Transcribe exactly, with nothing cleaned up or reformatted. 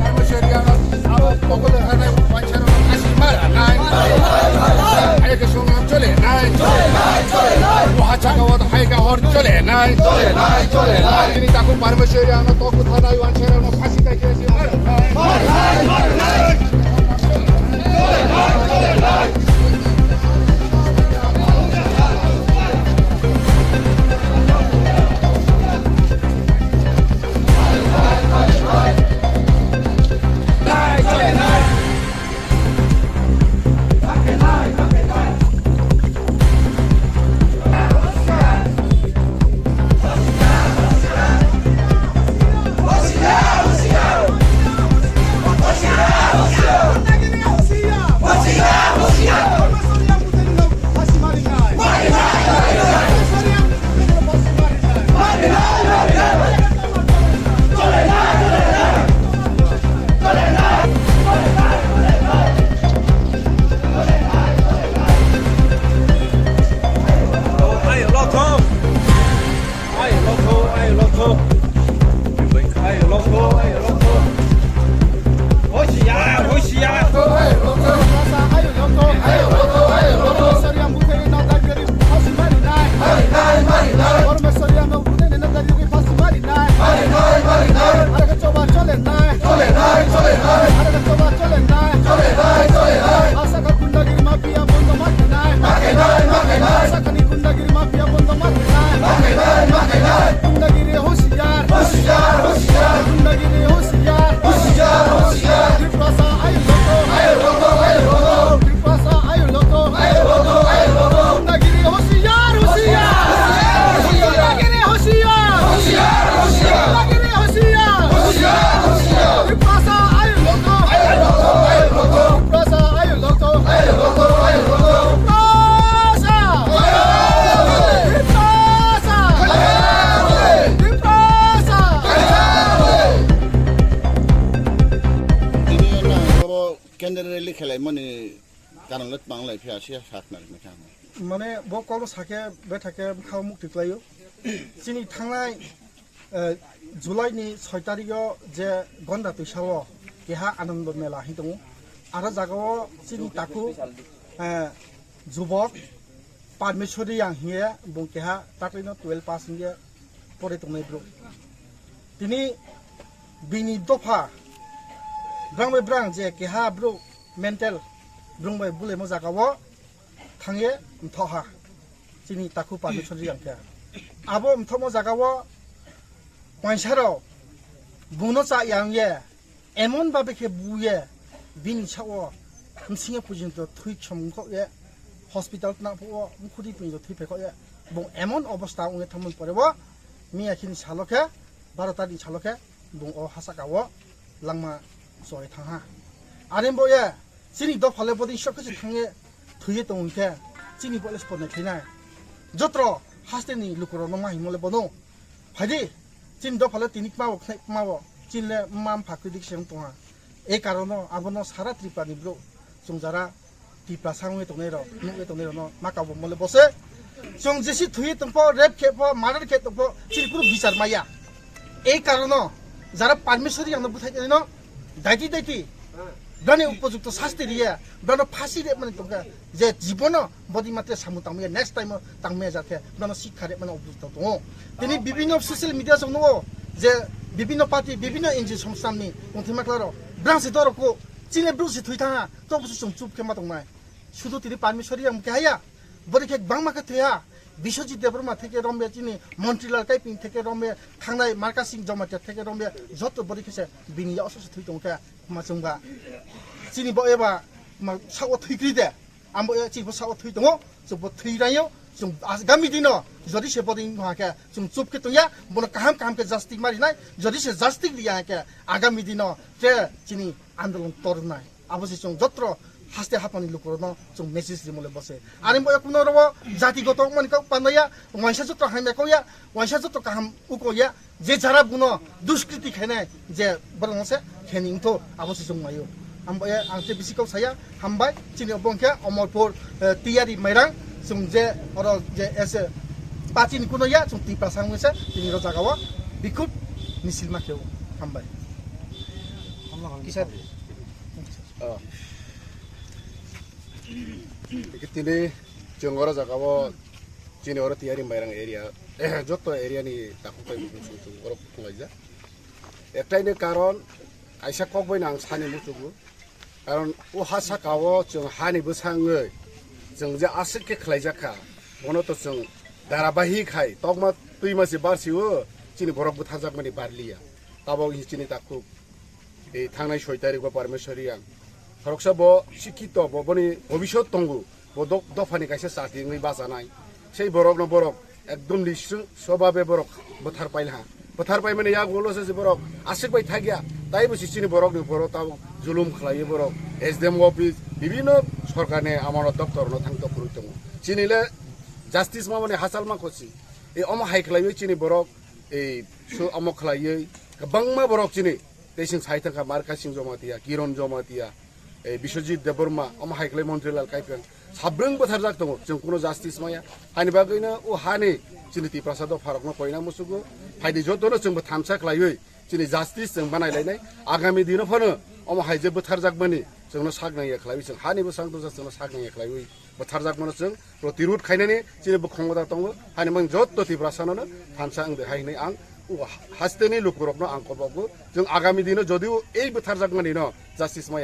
Parmeshwari ano abo pokol khanai wansaro asi mara nai. Hai ke songram chole nai. Bo hacha kawat hai ka hor chole nai. Ini taku Parmeshwari ano toku thanai wansaro no phasi kai ke asi mara nai. Hoşyar, hoşyar. Mafia bondo ma khenai. Ma khenai, ma khenai. Sakani gundagiri mafia bondo ma khenai. Ma khenai, ma khenai. Gundagiri hoshiyar. Hoshiyar, hoshiyar. Gundagiri hoshiyar. Hoshiyar, hoshiyar. Tiprasa ayo loto. Ayo loto, ayo loto. Tiprasa ayo loto. Ayo loto, ayo loto. Gundagiri hoshiyar, hoshiyar. Hoshiyar, hoshiyar. Gundagiri hoshiyar. Hoshiyar, hoshiyar. Gundagiri hoshiyar. Hoshiyar, hoshiyar. Tiprasa ayo loto. Ayo loto, ayo loto. Tiprasa ayo loto. Ayo loto, ayo loto. Tiprasa! Tiprasa! Tiprasa! Tini nang oro candle rally khelaimani karon le twmang lai phiya se sak nang kha. Mane bo kok sakhe bethakhe bwkhao mukti klaio. Chini thangnai eh, July ni soi tarikh o je Gonda Twisa o keha Anando Mela hin tongo. Aro jaga o chini takhuk, eh, jubok Parmeshwari Yang hiye bung keha taklai no twelve pass hiye pore tongnai bro. Tini bini dopha brang bai brang je keha bro mental brung bai bulemo jaga o thangye mthoha. Chini takhuk Parmeshwari Yang khe. Abo mthomo jaga o wansarok bungno cha yang ye, emon babe khe bu ye, bini sao msingye pujinto thwi chom wngkok ye, hospital tna phuo mkhudi pujinto thwi phaikok ye, bung emon obostha wngye thangmani pore bo miya khini salo khe, baro tarikh ni salo khe bung o hasaka o langma choi thangha. Ani bo ye, chini dopha le bodi sok khe thangye thwiye tong khe, chini bo le spot nai khinai. Jotro haste ni lukurok no ma himo le bono. Phaidi, chini dopha le tini kma bo khnai kma bo, chini le mam pha kwdi khe tong ha. E karono abono sara Tripura ni bro chungjara Tiprasa wngwi tongnai rok, nugwi tongnai rok no ma kabo mole bose. Chwng jesi thwi tongpho, rape khe pho, murder khe tongpho, chini kunu bichar maya. Ei karono jara Parmeshwari Yang no bwthai no daiti daiti brani upojukto sasti riya, brano phasi re mani tongkha je jibono bodi matre samu tangmaya, next time o tangmaya jakhe brano sikha re mani upojukto tongo. Tini bibinno social media jong nugo je bibinno party, bibinno N G O somstamni tongthima klarok brang se dorok ko chini bruk se thwi thangha, to busu chwng chup khe ma tongnai. Sudu tini Parmeshwari Yang khe haya. Bori khe bangma khe thwiha, Biswajit Debbarma theke rombe chini Montrilal Kaiping theke rombe thangnai Marka Singh Jamatia theke rombe joto bori khe se bini ya oso se thwi tong khe ma chwngba. Chini bo eba ma sao thwi kri de, ambo e chini bo sao thwi tongo, chwng bo thwi rayo, chwng agami dino jodi se bodi ha khe chwng chup khe tongya, bono kaham kaham khe jastik ma rinai, jodi se jastik riya khe agami dino je chini andolon tornai. Abo se chwng jotro haste haphangni lukurokno chwng message rimole bose. Ani bo ekhuno robo jati goto wngmani kok pandaya, waisa jotro hamya kokya, waisa jotro kaham ukoya, je jara buno duskriti khainai, je borokno se kheni wngtho, abo se chwng maio. Ambo e ang te bisi kok saya, hambai, chini obo wngkhe Omorpur, eh, Tiyari Mairang, chwng je oro je ese pachini kuno ya, chwng Tiprasa wngwi se, chini ro jaga o bikhut misil ma kheo, hambai. Kisa di. Oh. Tini chwng oro jaga o chini oro tiyari Mairang area, joto area ni takhuk bai bukhuk song song oro khwlaijak. Ektaini karon kaisa kok bai nang sani muchugo. Karon o ha saka o chwng hani bwsangwi chwng je aswk khe khwlaijak kha, bono to chwng darabahi khai tokma twima se barsi o chini borok bwtharjakmani barliya. Tabok hi chini takhuk ei thangnai soi tarik bo Parmeswari ang. Khoroksa bo sikhito, bo boni bobisot tongo, bo dok-, dophani kaisa chati wngwi bachanai. Sei borokno borok ekdom nising sobabe borok bwthar pailha. Bwthar paimani yagulo se borok aswk bai thakya. Tai bo si chini borokni borok tabo julum khlaiwi borok S D M office, bibhinno sorkarni amano doptorno thang tok kwrwi tongo. Chini le justice mamani hachal ma khosi. Ei omo hai khlaiwi chini borok ei su omo khlaiwi kwbangma borok chini tei chwng sai thangkha Markasing Jomatia, Kiron Jomatia, ei Biswajit Debbarma, omo hai khlai Montrilal Kaipeng. Sabrwng bwtharjak tongo, chwng kuno justice maya. Hani bagwino o hani chini Tiprasa dopharokno koina muchugo. Phaidi jotono chwngbo thansa khlaiwi chini justice chwng banai lainai. Agami dino phano omo hai je bwtharjakmani chwngno sak nangya khlaiwi, chwng hani bwsang tongsa chwngno sak nangya khlaiwi bwtharjakmano chwng protirud khainani chini bukhongo da tongo. Hani mang jotto Tiprasano no thansa wng de hai hinwi ang o hasteni lukurokno ang kobogo. Chwng agami dino jodio ei bwtharjakmani no justice maya